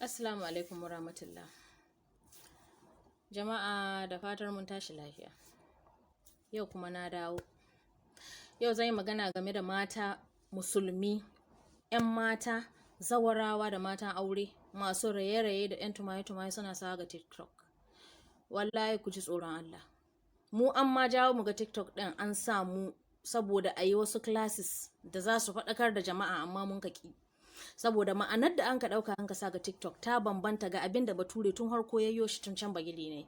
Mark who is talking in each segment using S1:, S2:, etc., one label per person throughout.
S1: Assalamu alaikum warahmatullah. Jama'a, da fatar mun tashi lafiya. Yau kuma na dawo. Yau zan yi magana game da mata musulmi, 'yan mata, zawarawa da matan aure masu raye-raye da 'yan tumaye-tumaye suna sawa ga TikTok. Wallahi ku ji tsoron Allah. Mu an ma jawo mu ga TikTok ɗin, an sa mu saboda a yi wasu classes da za su faɗakar da jama'a, amma mun ka ƙi. Saboda ma'anar da an ka ɗauka an ka sa ga TikTok ta bambanta ga abin da Bature tun harko yayyo shi tun can bagili ne.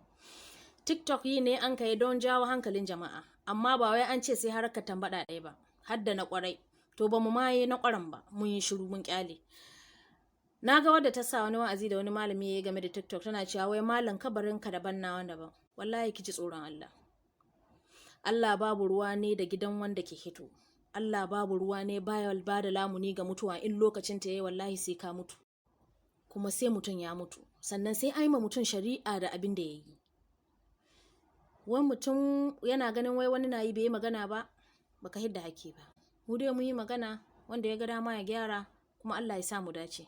S1: TikTok yi ne an ka yi don jawo hankalin jama'a, amma ba wai an ce sai harkar tambaɗa ɗaya ba, har da na ƙwarai. To, ba mu ma yi na ƙwaran ba, mun yi shiru mun ƙyale. Na ga wadda ta sa wani wa'azi da wani malami ya yi game da TikTok, tana cewa wai malam kabarinka daban nawa daban. Wallahi ki ji tsoron Allah. Allah babu ruwa ne da gidan wanda ke hito. Allah babu ruwa ne baya ba da lamuni ga mutuwa. In lokacin ta yayi, wallahi sai ka mutu. Kuma sai mutum ya mutu. Sannan sai an yi ma mutum shari'a da abin da ya yi. Wani mutum yana ganin wai wani na yi bai yi magana ba, baka hidda hakki ba. Mu dai mun yi magana, wanda ya ga dama ya gyara, kuma Allah ya sa mu dace.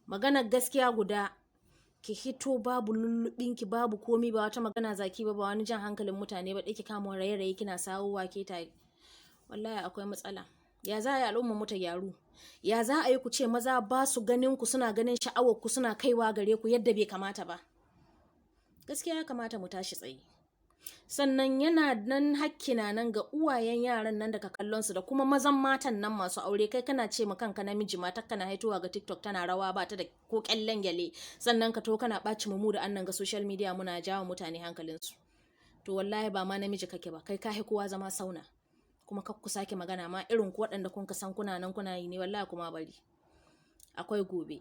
S1: Maganar gaskiya guda, ki hito babu lullubinki, babu komi, ba wata magana zaki ba, ba wani jan hankalin mutane ba, ki kama raye-raye kina sawowa ke ta, wallahi akwai matsala. Ya za a yi al'ummar mu ta gyaru? Ya za a yi ku ce maza ba su ganin ku, suna ganin sha'awar ku, suna kaiwa gare ku yadda bai kamata ba? Gaskiya ya kamata mu tashi tsaye. Sannan yana nan hakkina nan ga uwayen yaran nan daga kallon su da kuma mazan matan nan masu aure. Kai kana ce ma kanka namiji, matar kana haitowa ga TikTok tana rawa, ba ta da ko kyallen gyale, sannan ka to kana ɓaci mu da annan ga social media muna jawo mutane hankalinsu. To, wallahi ba ma namiji kake ba, kai ka kowa zama sauna. Kuma kar ku sake magana ma irin ku waɗanda kun ka san kuna nan kuna yi ne, wallahi kuma bari. Akwai gobe.